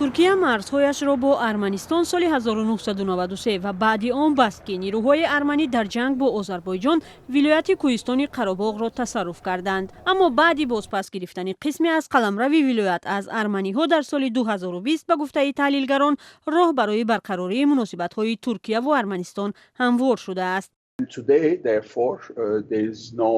Туркия марзҳояшро бо Арманистон соли 1993 ва баъди он баст, ки нирӯҳои арманӣ дар ҷанг бо Озарбойҷон вилояти кӯҳистони Қаробоғро тасарруф карданд. Аммо баъди бозпас гирифтани қисме аз қаламрави вилоят аз арманиҳо дар соли 2020, ба гуфтаи таҳлилгарон, роҳ барои барқарории муносибатҳои Туркияву Арманистон ҳамвор шудааст. Today, therefore, there is no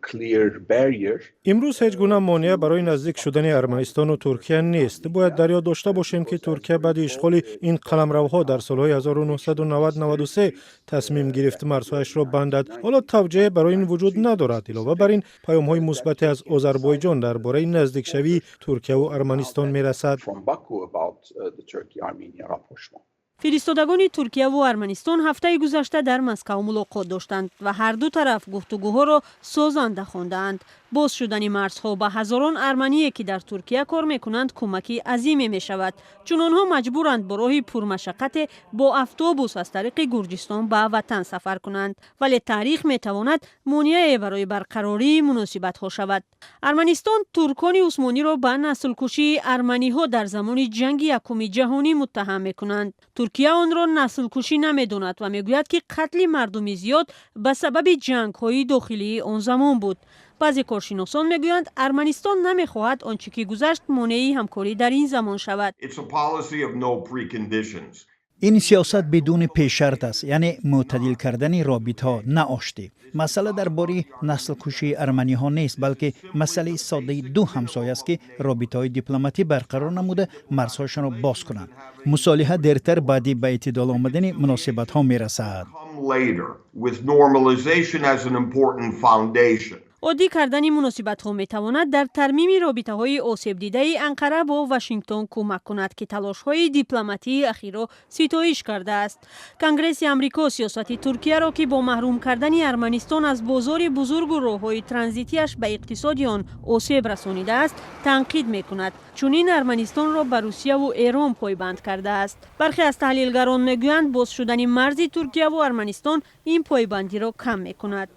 clear barrier. Имрӯз ҳеҷ гуна монеа барои наздик шудани Арманистону Туркия нест. Бояд дар ёд дошта бошем, ки Туркия баъди ишғоли ин қаламравҳо дар солҳои 1990-93 тасмим гирифт марзҳояшро бандад. Ҳоло тавҷеҳе барои ин вуҷуд надорад. Илова бар ин, паёмҳои мусбате аз Озарбойҷон дар бораи наздикшавии Туркияву Арманистон мерасад. From Baku about the Turkey-Armenia rapprochement. Фиристодагони Туркияву Арманистон ҳафтаи гузашта дар Москав мулоқот доштанд ва ҳарду тараф гуфтугӯҳоро созанда хондаанд. Боз шудани марзҳо ба ҳазорон армание, ки дар Туркия кор мекунанд, кӯмаки азиме мешавад, чун онҳо маҷбуранд бо роҳи пурмашаққате бо автобус аз тариқи Гурҷистон ба ватан сафар кунанд. Вале таърих метавонад монеае барои барқарории муносибатҳо шавад. Арманистон туркони усмониро ба наслкушии арманиҳо дар замони Ҷанги Якуми Ҷаҳонӣ муттаҳам мекунанд. Туркия онро наслкушӣ намедонад ва мегӯяд, ки қатли мардуми зиёд ба сабаби ҷангҳои дохилии он замон буд. Баъзе коршиносон мегӯянд, Арманистон намехоҳад он чӣ ки гузашт монеи ҳамкорӣ дар ин замон шавад. Ин сиёсат бидуни пешшарт аст, яъне мӯътадил кардани робитҳо, на оштӣ. Масъала дар бораи наслкушии арманиҳо нест, балки масъалаи соддаи ду ҳамсоя аст, ки робитаҳои дипломатӣ барқарор намуда, марзҳояшонро боз кунанд. Мусолиҳа дертар, баъди ба эътидол омадани муносибатҳо мерасад. With normalization as an important foundation. Оддӣ кардани муносибатҳо метавонад дар тармими робитаҳои осебдидаи Анқара бо Вашингтон кӯмак кунад, ки талошҳои дипломатии ахирро ситоиш кардааст. Конгресси Амрико сиёсати Туркияро, ки бо маҳрум кардани Арманистон аз бозори бузургу роҳҳои транзитиаш ба иқтисоди он осеб расонидааст, танқид мекунад. Чунин Арманистонро ба Русияву Эрон пойбанд кардааст. Бархе аз таҳлилгарон мегӯянд, боз шудани марзи Туркияву Арманистон ин пойбандиро кам мекунад.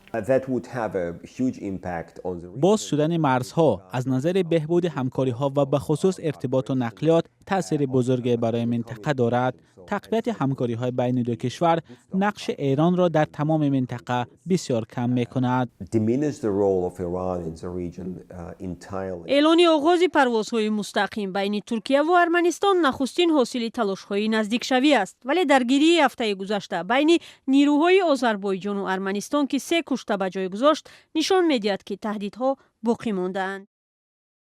Боз шудани марзҳо аз назари беҳбуди ҳамкориҳо ва бахусус иртиботу нақлиёт таъсири бузурге барои минтақа дорад. Тақвияти ҳамкориҳои байни ду кишвар нақши Эронро дар тамоми минтақа бисёр кам мекунад. Эълони оғози парвозҳои мустақим байни Туркияву Арманистон нахустин ҳосили талошҳои наздикшавӣ аст. Вале даргирии ҳафтаи гузашта байни нирӯҳои Озарбойҷону Арманистон, ки се кушта ба ҷой гузошт, нишон медиҳад, ки таҳдидҳо боқӣ мондаанд.